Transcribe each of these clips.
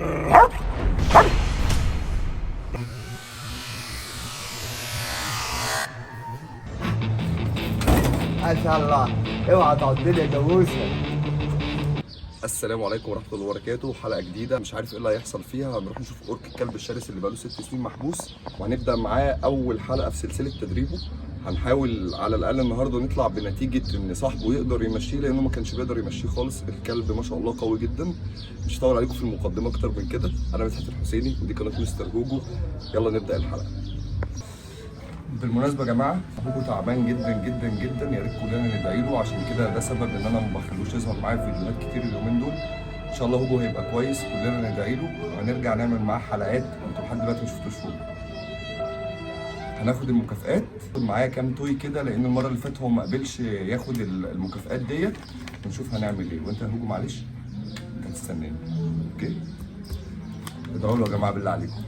ما شاء الله، اوعى تعضني يا جاموسه. السلام عليكم ورحمة الله وبركاته. حلقة جديدة مش عارف ايه اللي هيحصل فيها. هنروح نشوف اورك الكلب الشرس اللي بقاله 6 سنين محبوس، وهنبدا معاه اول حلقة في سلسلة تدريبه. هنحاول على الاقل النهارده نطلع بنتيجة ان صاحبه يقدر يمشيه، لانه ما كانش بيقدر يمشيه خالص. الكلب ما شاء الله قوي جدا. مش هطول عليكم في المقدمة اكتر من كده. انا مدحت الحسيني ودي قناة مستر هوجو. يلا نبدا الحلقة. بالمناسبة يا جماعه، هوجو تعبان جدا جدا جدا، يا ريت كلنا ندعي له. عشان كده ده سبب ان انا ما بخلوش يظهر معايا في فيديوهات كتير اليومين دول. ان شاء الله هوجو هيبقى كويس، كلنا ندعي له وهنرجع نعمل معاه حلقات. انتوا لحد دلوقتي ما شفتوش هوجو. هناخد المكافآت معايا كام toy كده، لان المرة اللي فاتت هو ما قبلش ياخد المكافآت ديت. ونشوف هنعمل ايه. وانت يا هوجو معلش انت هتستناني، okay؟ ادعوا له يا جماعة بالله عليكم.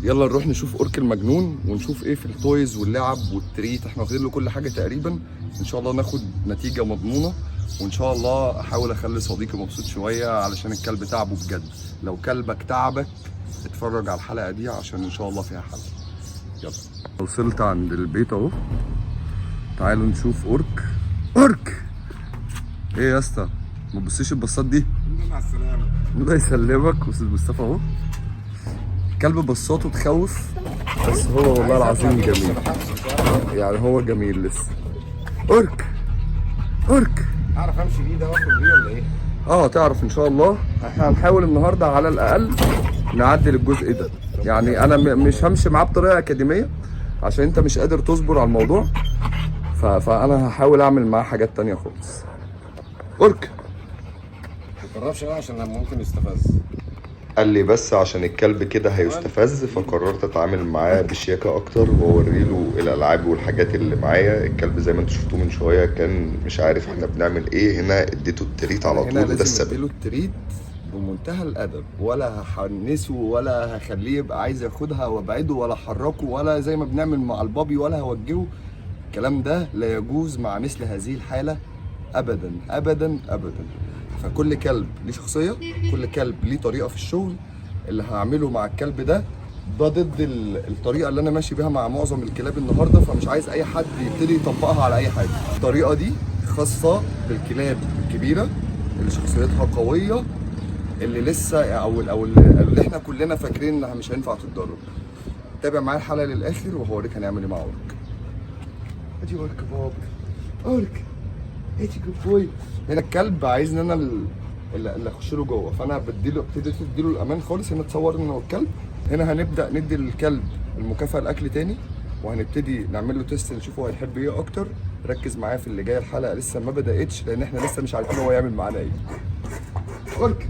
يلا نروح نشوف اورك المجنون ونشوف ايه في ال toys واللعب وال treat. احنا واخدين له كل حاجة تقريبا. ان شاء الله ناخد نتيجة مضمونه، وان شاء الله احاول اخلي صديقي مبسوط شوية علشان الكلب تعبه بجد. لو كلبك تعبك اتفرج على الحلقة دي عشان ان شاء الله فيها حل. يلا وصلت عند البيت اهو، تعالوا نشوف اورك. اورك ايه يا اسطى؟ ما تبصيش البصات دي. مع السلامة. الله يسلمك. استاذ مصطفى اهو. كلب بصاته تخوف، بس هو والله العظيم جميل، يعني هو جميل لسه. اورك اورك. اعرف امشي بيه ده واخد بيه ولا ايه؟ اه تعرف ان شاء الله. احنا هنحاول النهارده على الاقل نعدل الجزء ده. يعني انا مش همشي معاه بطريقة اكاديمية عشان انت مش قادر تصبر على الموضوع، فانا هحاول اعمل معاه حاجات تانية خالص. اورك. ما تقربش قوي عشان ممكن يستفز. قال لي بس عشان الكلب كده هيستفز، فقررت اتعامل معاه بشياكة اكتر واوري له الالعاب والحاجات اللي معايا. الكلب زي ما انتوا شفتوه من شوية كان مش عارف احنا بنعمل ايه. هنا اديته ال treat على طول وده السبب. اديله ال treat بمنتهى الادب، ولا هحنسه ولا هخليه يبقى عايز ياخدها وابعده ولا احركه، ولا زي ما بنعمل مع ال puppy ولا هوجهه. الكلام ده لا يجوز مع مثل هذه الحالة ابدا ابدا ابدا. فكل كلب ليه شخصية، كل كلب ليه طريقة في الشغل. اللي هعمله مع الكلب ده ده ضد الطريقة اللي أنا ماشي بيها مع معظم الكلاب النهاردة، فمش عايز أي حد يبتدي يطبقها على أي حاجة. الطريقة دي خاصة بالكلاب الكبيرة اللي شخصيتها قوية، اللي لسه أو اللي احنا كلنا فاكرين إنها مش هينفع تتدرب. تابع معايا الحلقة للآخر وهوريك هنعمل إيه مع أورك. ادي اورك بابا، اورك ادي good boy. هنا الكلب عايز ان انا اللي اخش له جوه، فانا بديله ابتديت اديله الامان خالص. هنا اتصور ان هو الكلب. هنا هنبدا ندي للكلب المكافاة الاكل تاني، وهنبتدي نعمل له test نشوفه هيحب ايه اكتر. ركز معايا في اللي جاي، الحلقة لسه ما بداتش لان احنا لسه مش عارفين هو يعمل معانا ايه. اورك.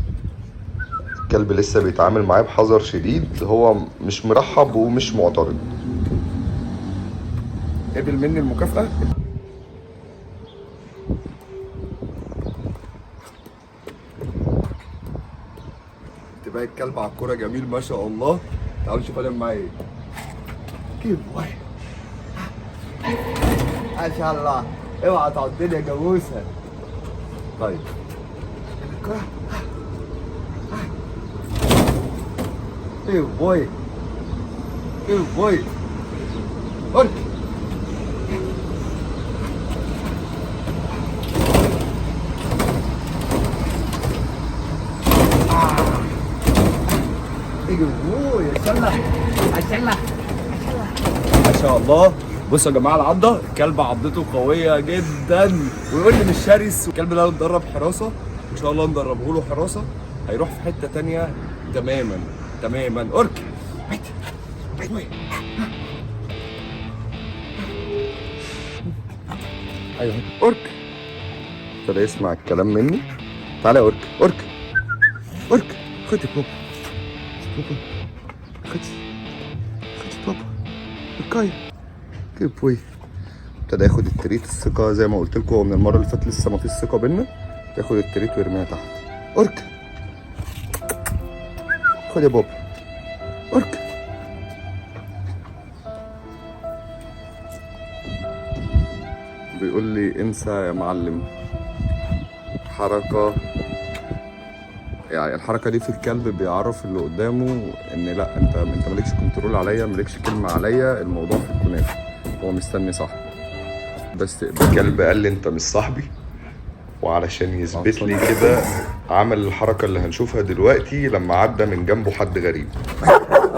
الكلب لسه بيتعامل معاه بحذر شديد، هو مش مرحب ومش معترض. قبل مني المكافاة. انتباه الكلب على الكورة جميل ما شاء الله. تعالوا نشوف هنعمل معاه ايه. good boy. ما شاء الله، اوعى تعضني يا جاموسه. طيب الكرة. good boy، good boy. اورك. good boy. ما شاء الله ما شاء الله. ما شاء الله. بصوا يا جماعة العضه، الكلب عضته قوية جدا، ويقول لي مش شرس. الكلب ده اتدرب حراسة، ان شاء الله ندربه له حراسة هيروح في حتة تانية تماما تماما. اورك. ايوه اورك. ابتدى يسمع الكلام مني. تعالى يا اورك، اورك اورك. خد يا بابا، بابا خد، خد بابا. okay good boy. ابتدى ياخد ال treat. الثقة زي ما قلت لكم هو من المرة اللي فاتت لسه ما فيش ثقة بينا. ياخد ال treat ويرميها تحت. اورك خد يا بابا. اورك. بيقول لي انسى يا معلم. حركة يعني الحركة دي في الكلب بيعرف اللي قدامه ان لا، انت مالكش control عليا، مالكش كلمة عليا، الموضوع في الكنافه، هو مستني صاحبه بس. الكلب قال لي انت مش صاحبي، وعلشان يثبت لي كده عمل الحركة اللي هنشوفها دلوقتي لما عدى من جنبه حد غريب.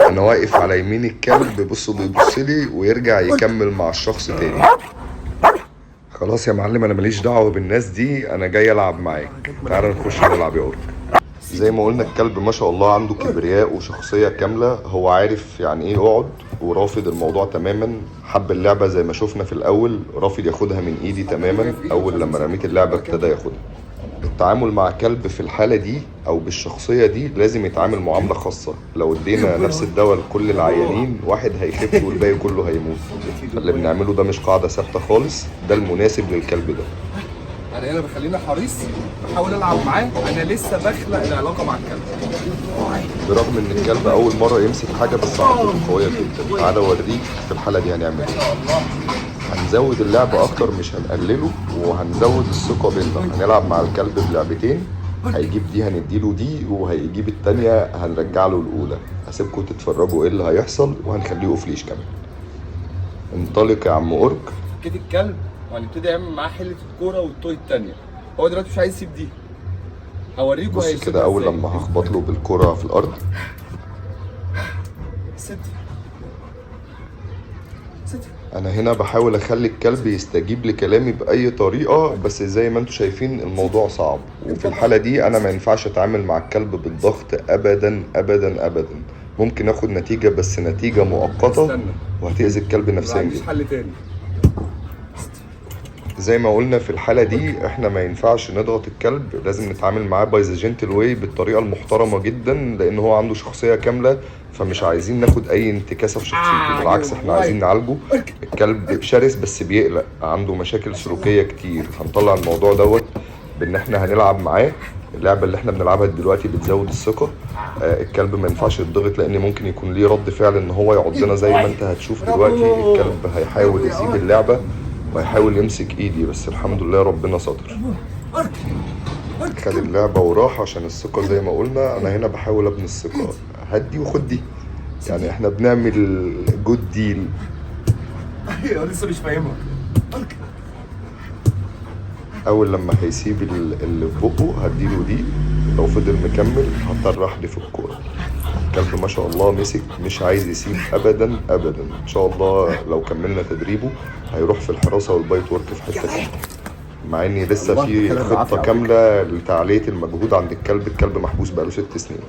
انا واقف على يمين الكلب، بص بيبص لي ويرجع يكمل مع الشخص تاني. خلاص يا معلم، انا ماليش دعوة بالناس دي، انا جاي العب معاك، تعال نخش نلعب يا اورك. زي ما قلنا الكلب ما شاء الله عنده كبرياء وشخصية كاملة، هو عارف يعني ايه يقعد ورافض الموضوع تماما. حب اللعبة زي ما شفنا في الأول، رافض ياخدها من ايدي تماما. أول لما رميت اللعبة ابتدى ياخدها. التعامل مع كلب في الحالة دي أو بالشخصية دي لازم يتعامل معاملة خاصة. لو ادينا نفس الدواء لكل العيانين، واحد هيخف والباقي كله هيموت. فاللي بنعمله ده مش قاعدة ثابتة خالص، ده المناسب للكلب ده. انا هنا بخليني حريص، بحاول العب معاه، انا لسه بخلق العلاقة مع الكلب. برغم ان الكلب اول مرة يمسك حاجة، بس عضلته قوية جدا. تعالى اوريك في الحالة دي هنعمل ايه. هنزود اللعب اكتر مش هنقلله، وهنزود الثقة بينا. هنلعب مع الكلب بلعبتين، هيجيب دي هنديله دي، وهيجيب التانية هنرجع له الاولى. هسيبكم تتفرجوا ايه اللي هيحصل، وهنخليه off leash كمان. انطلق يا عم اورك. كده الكلب وهنبتدي نعمل معاه حله الكورة وال toy التانية. هو دلوقتي مش عايز يسيب دي، هوريكم بص هيسيبها كده اول إزاي. لما هخبط له بالكرة في الارض. sit sit. انا هنا بحاول اخلي الكلب يستجيب لكلامي باي طريقه، بس زي ما انتم شايفين الموضوع صعب. وفي الحالة دي انا ما ينفعش اتعامل مع الكلب بالضغط ابدا ابدا ابدا. ممكن اخد نتيجة بس نتيجة مؤقتة استنى. وهتاذي الكلب ما نفسيا عنديش جدا. حل تاني. زي ما قلنا في الحالة دي احنا ما ينفعش نضغط الكلب، لازم نتعامل معاه by the gentle way، بالطريقة المحترمة جدا، لان هو عنده شخصية كاملة، فمش عايزين ناخد اي انتكاسة في شخصيته، بالعكس احنا عايزين نعالجه. الكلب شرس بس بيقلق، عنده مشاكل سلوكية كتير. هنطلع الموضوع دوت بان احنا هنلعب معاه اللعبة اللي احنا بنلعبها دلوقتي بتزود الثقة. الكلب ما ينفعش يتضغط، لان ممكن يكون ليه رد فعل ان هو يعضنا. زي ما انت هتشوف دلوقتي الكلب هيحاول يسيب اللعبة وهيحاول يمسك ايدي، بس الحمد لله ربنا ستر. خد اللعبة وراح عشان الثقة. زي ما قلنا انا هنا بحاول ابني الثقة، هدي وخد دي، يعني احنا بنعمل good deal. ايوه لسه مش فاهمها. اول لما هيسيب اللي في بقه هديله دي، لو فضل مكمل هضطر احدف الكورة. الكلب ما شاء الله مسك، مش عايز يسيب ابدا ابدا. ان شاء الله لو كملنا تدريبه هيروح في الحراسة وال bite work في حتة تانية، مع اني لسه والله في كده بالعافية خطه على فكرة. كاملة لتعليه المجهود عند الكلب. الكلب محبوس بقاله 6 سنين،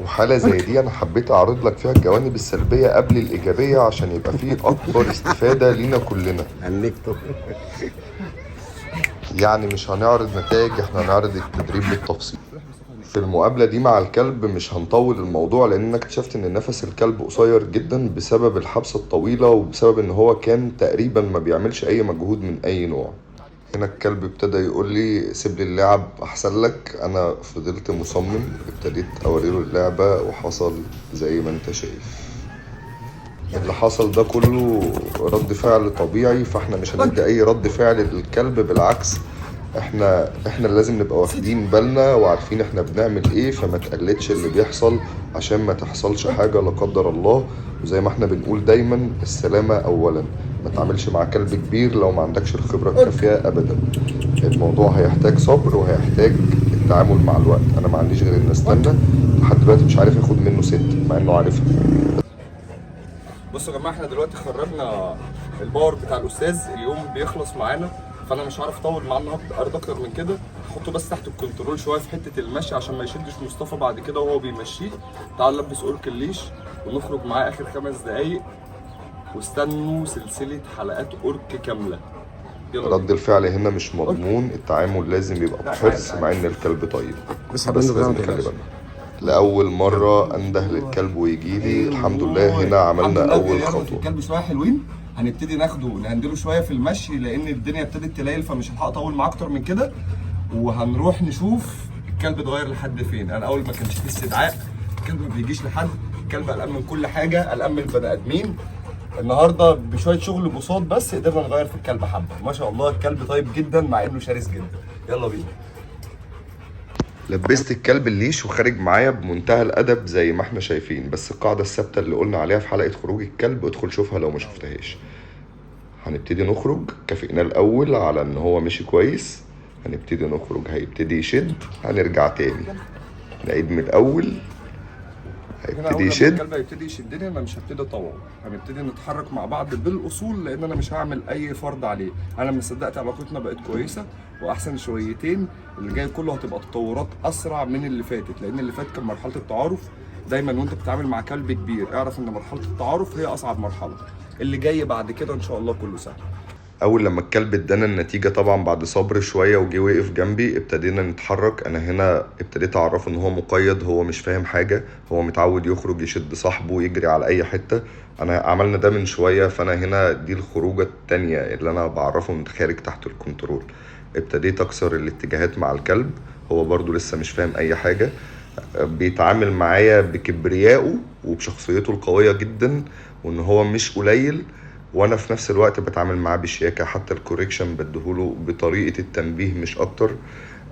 وحالة زي دي أنا حبيت أعرض لك فيها الجوانب السلبية قبل الإيجابية عشان يبقى فيه أكبر استفادة لينا كلنا. هنكته. يعني مش هنعرض نتائج، احنا هنعرض التدريب بالتفصيل. في المقابلة دي مع الكلب مش هنطول الموضوع، لأن أنا اكتشفت إن نفس الكلب قصير جدا بسبب الحبسة الطويلة، وبسبب إن هو كان تقريبا ما بيعملش أي مجهود من أي نوع. هنا الكلب ابتدى يقول لي سيب لي اللعب أحسن لك. أنا فضلت مصمم، ابتديت أوريله اللعبة وحصل زي ما أنت شايف. اللي حصل ده كله رد فعل طبيعي، فاحنا مش هندي اي رد فعل للكلب، بالعكس احنا اللي لازم نبقى واخدين بالنا وعارفين احنا بنعمل ايه، فما تقلدش اللي بيحصل عشان ما تحصلش حاجة لا قدر الله. وزي ما احنا بنقول دايما السلامة اولا، ما تعملش مع كلب كبير لو ما عندكش الخبرة الكافية ابدا. الموضوع هيحتاج صبر وهيحتاج التعامل مع الوقت. انا ما عنديش غير ان استنى، لحد دلوقتي مش عارف اخد منه sit مع انه عارفها. بصوا يا جماعة، احنا دلوقتي خرجنا ال power بتاع الاستاذ، اليوم بيخلص معانا، فانا مش عارف اطول معاه النهارده اكتر من كده. هحطه بس تحت ال control شوية في حتة المشي عشان ما يشدش مصطفى بعد كده وهو بيمشيه. تعال نلبس اورك ال leash ونخرج معاه اخر 5 دقايق، واستنوا سلسلة حلقات اورك كاملة. يلا رد الفعل هنا مش مضمون، التعامل لازم يبقى بحرص مع ان الكلب طيب، بس بس لازم نخلي بالنا. لأول مرة أنده للكلب ويجي لي، الحمد لله هنا عملنا أول خطوة. الكلب شوية حلوين، هنبتدي ناخده نهندله شوية في المشي لان الدنيا ابتدت تليل، فمش هلحق اطول معاه اكتر من كده. وهنروح نشوف الكلب اتغير لحد فين. انا اول ما كانش فيه استدعاء الكلب ما بيجيش لحد، الكلب قلقان من كل حاجة، قلقان من البني ادمين. النهارده بشوية شغل بساط بس قدرنا نغير في الكلب حبه، ما شاء الله الكلب طيب جدا مع انه شرس جدا. يلا بينا. لبست الكلب ال leash وخارج معايا بمنتهى الادب زي ما احنا شايفين، بس القاعدة الثابتة اللي قلنا عليها في حلقة خروج الكلب ادخل شوفها لو ما شفتهاش. هنبتدي نخرج، كافئناه الاول على ان هو مشي كويس، هنبتدي نخرج، هيبتدي يشد، هنرجع تاني نعيد من الاول، هنا هيبتدي اول لما يشد. الكلب هيبتدي يشدني انا مش هبتدي اطوعه، هنبتدي نتحرك مع بعض بالاصول، لان انا مش هعمل اي فرض عليه. انا ما صدقت علاقتنا بقت كويسة واحسن شويتين، اللي جاي كله هتبقى تطورات اسرع من اللي فاتت، لان اللي فات كان مرحلة التعارف. دايما وانت بتتعامل مع كلب كبير اعرف ان مرحلة التعارف هي اصعب مرحلة، اللي جاي بعد كده ان شاء الله كله سهل. اول لما الكلب ادانا النتيجة طبعا بعد صبر شوية وجي وقف جنبي، ابتدينا نتحرك. انا هنا ابتديت اعرفه ان هو مقيد، هو مش فاهم حاجة، هو متعود يخرج يشد صاحبه يجري على اي حتة. انا عملنا ده من شوية، فانا هنا دي الخروجه التانية اللي انا بعرفه ان خارج تحت ال control. ابتديت اكسر الاتجاهات مع الكلب، هو برضو لسه مش فاهم اي حاجة، بيتعامل معايا بكبريائه وبشخصيته القوية جدا وان هو مش قليل، وانا في نفس الوقت بتعامل معاه بشياكه. حتى ال correction بديهوله بطريقة التنبيه مش اكتر.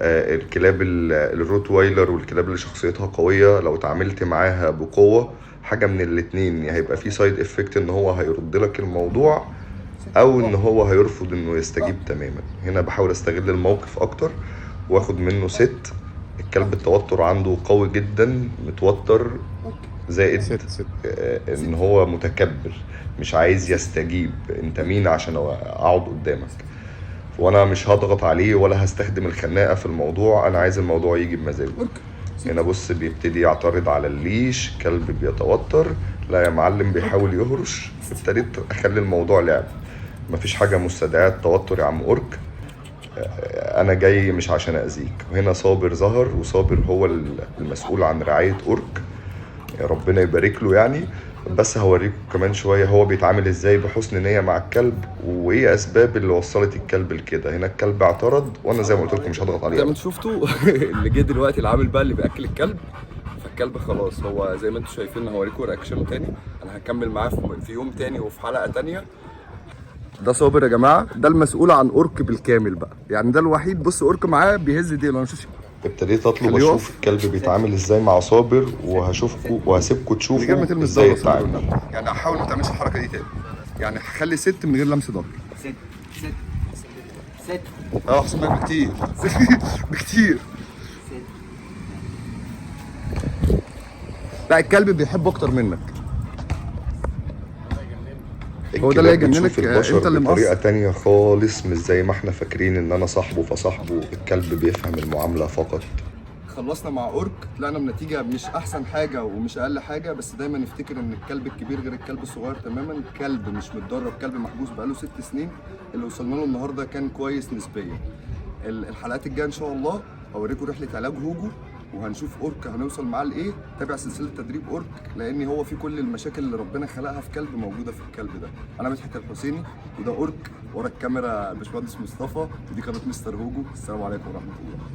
الكلاب الروتوايلر والكلاب اللي شخصيتها قوية لو اتعاملت معاها بقوة، حاجة من الاتنين، يا هيبقى في side effect ان هو هيرد لك الموضوع، او ان هو هيرفض انه يستجيب تماما. هنا بحاول استغل الموقف اكتر واخد منه sit. الكلب التوتر عنده قوي جدا، متوتر زائد sit sit ان هو متكبر مش عايز يستجيب. انت مين عشان اقعد قدامك؟ وانا مش هضغط عليه ولا هستخدم الخناقة في الموضوع، انا عايز الموضوع يجي بمزاجه. هنا بص بيبتدي يعترض على ال leash، كلب بيتوتر، لا يا معلم بيحاول يهرش. ابتديت اخلي الموضوع لعب، مفيش حاجة مستدعيه التوتر يا عم اورك، انا جاي مش عشان اذيك. وهنا صابر ظهر، وصابر هو المسؤول عن رعاية اورك، يا ربنا يبارك له يعني. بس هوريكم كمان شوية هو بيتعامل ازاي بحسن نيه مع الكلب، وايه اسباب اللي وصلت الكلب لكده. هنا الكلب اعترض، وانا زي ما قلت لكم مش هضغط عليه. زي ما انتوا شفتوا اللي جه دلوقتي العامل بقى اللي بياكل الكلب، فالكلب خلاص هو زي ما انتوا شايفين. هوريكم reaction ه تاني، انا هكمل معاه في يوم تاني وفي حلقة تانية. ده صابر يا جماعة، ده المسؤول عن اورك بالكامل بقى، يعني ده الوحيد. بص اورك معاه بيهز ديله، انا مش ابتديت اطلب خليه اشوف يقف. الكلب بيتعامل ازاي مع صابر، وهشوفكم وهسيبكم من غير تشوفوا ما تلمس ازاي ظهره صابر اتعامل. والنبي. يعني حاول ما تعملش الحركة دي تاني، يعني خلي sit من غير لمس ظهر. sit sit sit. اه احسن منك بكتير بكتير. sit. لا الكلب بيحب اكتر منك، هو ده اللي الكلاب هيجننك، بتشوف البشر انت اللي بطريقة مقصر. تانية خالص، مش زي ما احنا فاكرين ان انا صاحبه فصاحبه. الكلب بيفهم المعاملة فقط. خلصنا مع اورك، طلعنا بنتيجة مش احسن حاجة ومش اقل حاجة، بس دايما نفتكر ان الكلب الكبير غير الكلب الصغير تماما. كلب مش متدرب، كلب محبوس بقاله 6 سنين، اللي وصلنا له النهارده كان كويس نسبيا. الحلقات الجاية ان شاء الله هوريكم رحله علاج هوجو، وهنشوف اورك هنوصل معاه لايه. تابع سلسلة تدريب اورك، لان هو في كل المشاكل اللي ربنا خلقها في كلب موجودة في الكلب ده. انا مدحت الحسيني، وده اورك، ورا الكاميرا باشمهندس مصطفى، ودي قناة مستر هوجو. السلام عليكم ورحمة الله.